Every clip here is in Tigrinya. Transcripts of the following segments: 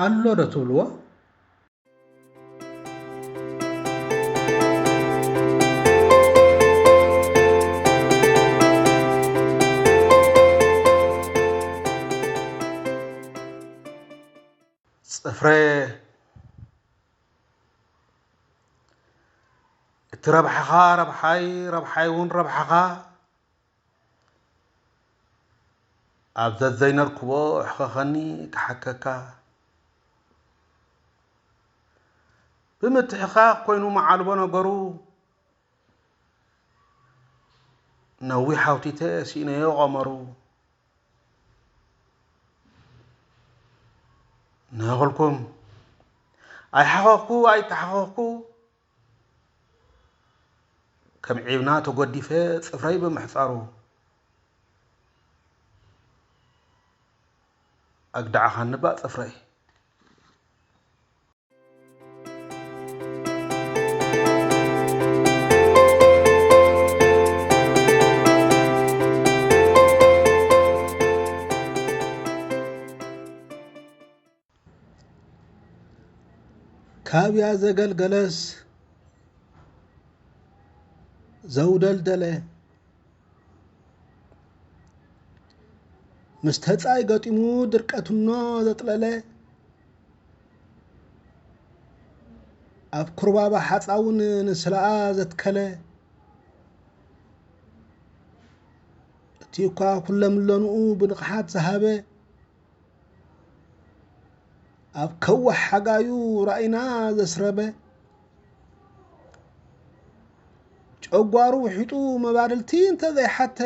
ኣሎ ዶ ትብልዎ? ጽፍረ፣ እቲ ረብሓኻ ረብሓይ፣ ረብሓይ እውን ረብሓኻ፣ ኣብ ዘዘይነርክቦ እሕኸኸኒ ክሓከካ። ብምትሕኻኽ ኮይኑ መዓልቦ ነገሩ፣ ነዊሕ ኣውቲተ ስኢነዮ ቀመሩ። ንኹልኩም ኣይሓኸኽኩ ኣይተሓኸኽኩ፣ ከም ዒብና ተጎዲፈ ጽፍረይ ብምሕጻሩ። ኣግዳዕኻኒ ባእ ጽፍረይ። ካብያ ዘገልገለስ ዘውደልደለ፣ ምስ ተጻይ ገጢሙ ድርቀትኖ ዘጥለለ፣ ኣብ ኩርባባ ሓጻውን ንስለኣ ዘትከለ፣ እቲ እኳ ኩለምለንኡ ብንቕሓት ዝሃበ፣ ኣብ ከዋሕ ሓጋዩ ራእይና ዘስረበ፣ ጨጓሩ ውሒጡ መባድልቲ እንተ ዘይሓተ፣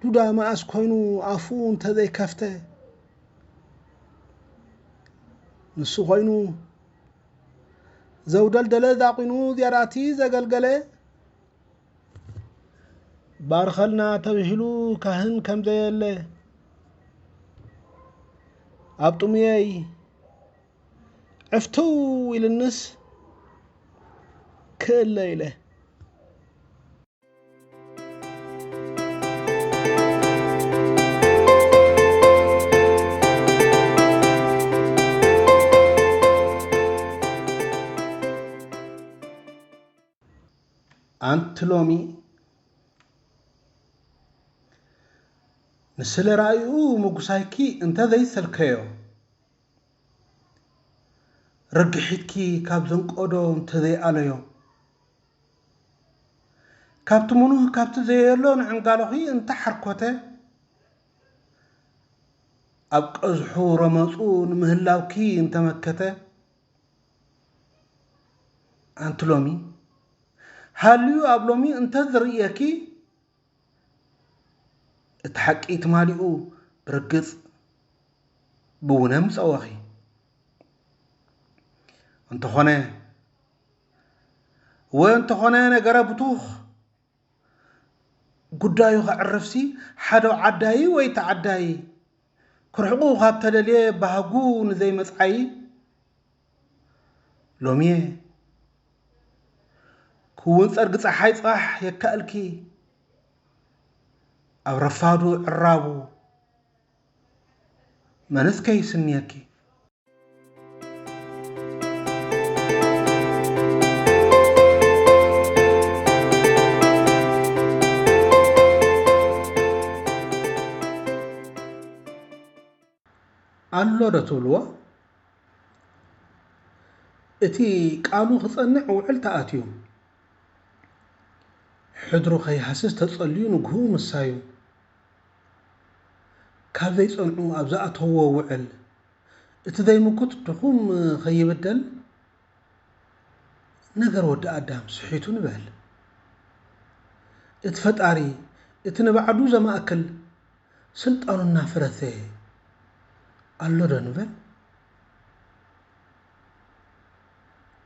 ዱዳ መኣስ ኮይኑ ኣፉ እንተ ዘይከፍተ፣ ንሱ ኮይኑ ዘውደልደለ ዛቑኑ ዝያዳቲ ዘገልገለ፣ ባርኸልና ተብሂሉ ካህን ከም ዘየለ፣ ኣብ ጥሙየይ ዕፍትው ኢልንስ ክእለ ኢለ። ኣንቲ ሎሚ ንስለ ራእይኡ ምጉሳይኪ እንተ ዘይሰልከዮ፣ ርግሒትኪ ካብ ዘንቆዶ እንተ ዘይኣለዮ፣ ካብቲ ምኑህ ካብቲ ዘየሎ ንዕንጋሎኺ እንተ ሓርኮተ፣ ኣብ ቀዝሑ ረመጹ ንምህላውኪ እንተ መከተ፣ ኣንቲ ሎሚ ሃልዩ ኣብ ሎሚ እንተ ዝርእየኪ፣ እቲ ሓቂ ትማሊኡ ብርግጽ ብውነ ምጸወኺ። እንተኾነ፣ እወ እንተኾነ ነገረ ብቱኽ፣ ጉዳዩ ከዕርፍሲ ሓደ ዓዳዪ ወይ ተዓዳዪ፣ ክርሕቑ ካብ ተደልየ ባህጉ ንዘይመጽዓዪ፣ ሎሚየ ክውን ጸርጊ ጸሓይ ጽባሕ የካእልኪ፣ ኣብ ረፋዱ ዕራቡ መነስ ከይስንየኪ። ኣሎ ዶ ትብልዎ? እቲ ቃሉ ክጸንዕ ውዕል ተኣትዩ። ሕድሩ ከይሃስስ ተጸልዩ ንግህኡ ምሳዩ። ካብ ዘይጸንዑ ኣብ ዝኣተውዎ ውዕል፣ እቲ ዘይምጉት ድኹም ከይብደል፣ ነገር ወዲ ኣዳም ስሒቱ ንበል። እቲ ፈጣሪ፣ እቲ ንባዕሉ ዘማእክል፣ ስልጣኑ እናፈረሰ ኣሎ ዶ ንበል?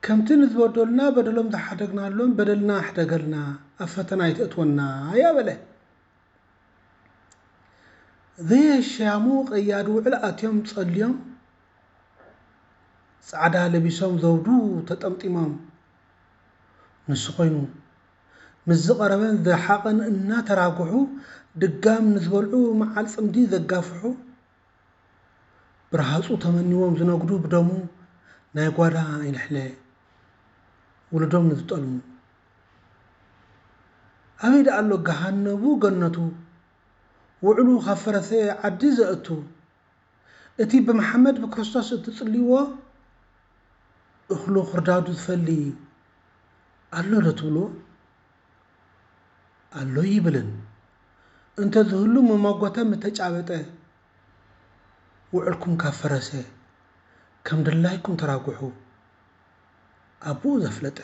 ከምቲ ንዝበደሉና በደሎም ዝሓደግናሎም፣ በደልና ሕደገልና፣ ኣብ ፈተና ኣይተእትወና እያ በለ። ዘየሻሙ ቀያዲ ውዕል ኣትዮም ጸልዮም፣ ጻዕዳ ለቢሶም ዘውዱ ተጠምጢሞም፣ ንሱ ኮይኑ ምስ ዝቐረበን ዝረሓቐን እናተራጉሑ፣ ድጋም ንዝበልዑ መዓል ጽምዲ ዘጋፍሑ፣ ብረሃፁ ተመኒዎም ዝነግዱ ብደሙ ናይ ጓዳ ይልሕለ ውሉዶም ንዝጠልሙ። ኣበይ ደኣ ኣሎ ገሃነቡ ገነቱ ውዕሉ ካብ ፈረሰ ዓዲ ዘእቱ እቲ ብመሓመድ ብክርስቶስ እትጽልይዎ እኽሉ ክርዳዱ ዝፈሊ ኣሎ ዶ ትብልዎ? ኣሎ ይብልን። እንተ ዝህሉ መማጎተ ምተጫበጠ ውዕልኩም ካብ ፈረሰ ከም ድላይኩም ተራጉሑ ኣቦኡ ዘፍለጠ።